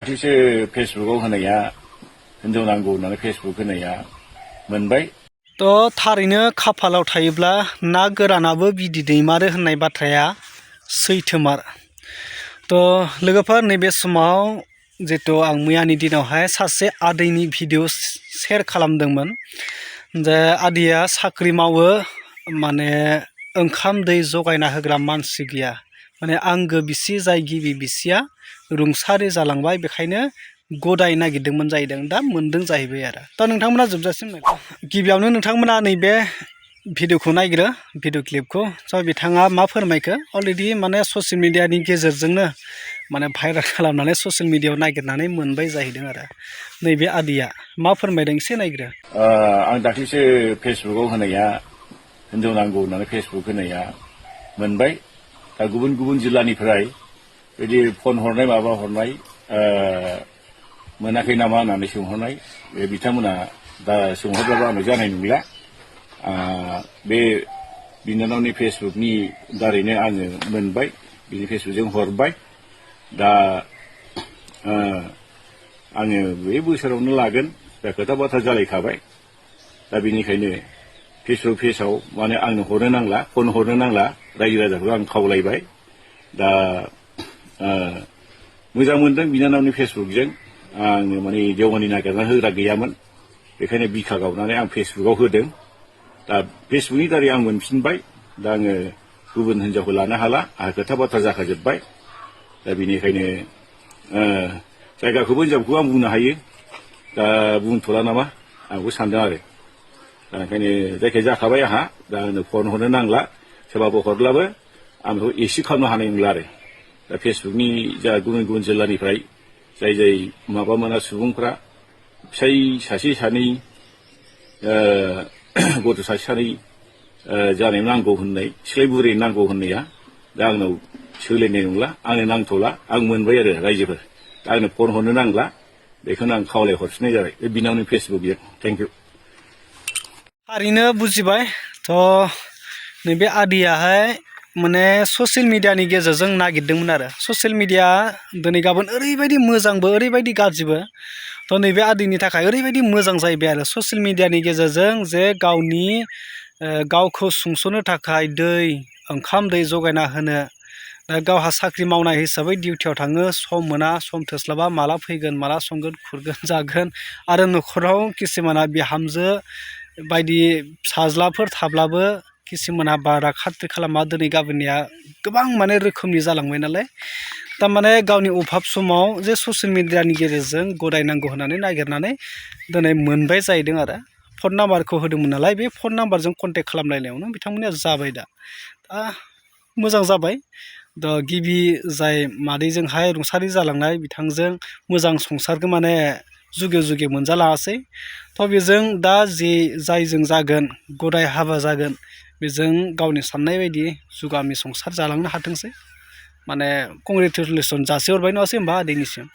दाख्लैसो फेसबुकआव होनाया हिनजाव नांगौ होननानै फेसबुक होनाया मोनबाय। थारैनो खाफालाव थायोब्ला ना गोरानाबो बिदै दैमारो होननाय बाथ्राया सैथोमार। लोगोफोर नैबे समाव जितु आं मैयानि दिनावहाय सासे आदैनि भिडिअ शेयार खालामदोंमोन जे आदैया साख्रि मावो, माने ओंखाम दै जगायना होग्रा मानसि गैया, माने आंगो बिसि जाय गिबि बिसिया रुंसारि जालांबाय, बेखायनो गदाय नागिरदोंमोन जाहैदों, दा मोनदों जाहैबाय आरो। नोंथांमोना जोबजासिम गिबियावनो नोंथांमोना नैबे भिडिअखौ नायग्रो, भिडिअ क्लिपखौ। बिथाङा मा फोरमायखो अलरेडि माने ससियेल मिडियानि गेजेरजोंनो माने भाइरेल खालामनानै ससियेल मिडियायाव नागिरनानै मोनबाय जाहैदों आरो। नैबे आदैया मा फोरमायदों एसे नायग्रो। आं दाख्लैसो फेसबुकआव होनाया हिनजाव नांगौ होननानै फेसबुक होनाया मोनबाय। दा गुबुन गुबुन जिल्लानिफ्राय बिदि फन हरनाय माबा हरनाय मोनाखै नामा होननानै सोंहरनाय, बे बिथांमोना दा सोंहरब्लाबो आंनो जानाय नंला। बे बिनानावनि फेसबुकनि दारैनो आङो मोनबाय, बिनि फेसबुकजों हरबाय। दा आङो बे बोसोरावनो लागोन, दा खोथा बाथ्रा जालायखाबाय। दा बेनिखायनो फेसबुक पेजाव माने आंनो हरनो नांला, फन हरनो नांला, रायजो राजाखौ आं खावलायबाय। दा मोजां मोनदों बिनानावनि फेसबुकजों। आंनो माने देवानि नागिरना होग्रा गैयामोन, बेखायनो बिखा गावनानै आं फेसबुकआव होदों। दा फेसबुकनि दारै आं मोनफिनबाय। दा आङो गुबुन हिनजावखौ लानो हाला, आंहा खोथा बाथ्रा जाखाजोब्बाय। दा बेनिखायनो जायगाखौबो हिनजावखौ आं बुंनो हायो, दा बुंथ'ला नामा आं बेखौ सानदों आरो। दा ओंखायनो जायखिया जाखाबाय आंहा, दा आंनो फन हरनो नांला, सोरबाबो हरब्लाबो आं बेखौ एसिभ खालामनो हानाय नंला आरो। दा फेसबुकनि जा गुबुन गुबुन जिल्लानिफ्राय जाय जाय माबा मोना सुबुंफ्रा फिसाय सासे सानै गथ' सासे सानै जानाय नांगौ होननाय, सिख्लाय बुरै नांगौ होननाया दा आंनाव सोलिनाय नंला, आंनो नांथ'ला, आं मोनबाय आरो रायजोफोर। दा आंनो फन हरनो नांला, बेखौनो आं खावलाय हरफिननाय जाबाय बे बिनावनि फेसबुकजों। Thank you. थारैनो बुजिबाय। नैबे आदैयाहाय माने ससियेल मिडियानि गेजेरजों नागिरदोंमोन आरो। ससियेल मिडिया दिनै गाबोन ओरैबायदि मोजांबो ओरैबायदि गाज्रिबो। नैबे आदैनि थाखाय ओरैबायदि मोजां जाहैबाय आरो ससियेल मिडियानि गेजेरजों जे गावखौ सुंस'नो थाखाय ओंखाम दै जगायना होनो, गावहा साख्रि मावनाय हिसाबै डिउटियाव थाङो, सम मोना, सम थोस्लाबा, माला फैगोन, माला संगोन खुरगोन जागोन, आरो न'खराव किसुमाना बिहामजो बायदि फिसाज्लाफोर थाब्लाबो किसुमाना बारा खाथि खालामा, दिनै गाबोननिया गोबां माने रोखोमनि जालांबाय नालाय। थारमाने गावनि अभाब समाव जे ससियेल मिडियानि गेजेरजों गदायनांगौ होननानै नागिरनानै दिनै मोनबाय जाहैदों आरो। फन नाम्बारखौ होदोंमोन नालाय, बे फन नाम्बारजों कन्टेक्ट खालामलायनायावनो बिथांमोननिया जाबाय। दा मोजां जाबाय। गिबि जाय मादैजोंहाय रुंसारि जालांनाय बिथांजों मोजां संसारखौ माने जुगे जुगे मोनजालाङासै। बेजों दा जायजों जागोन, गदाय हाबा जागोन, बेजों गावनि साननाय बायदि जुगामि संसार जालांनो हाथोंसै। माने कंग्रेचुलेसन जासिहरबाय नङासै होमबा आदैनिसिम।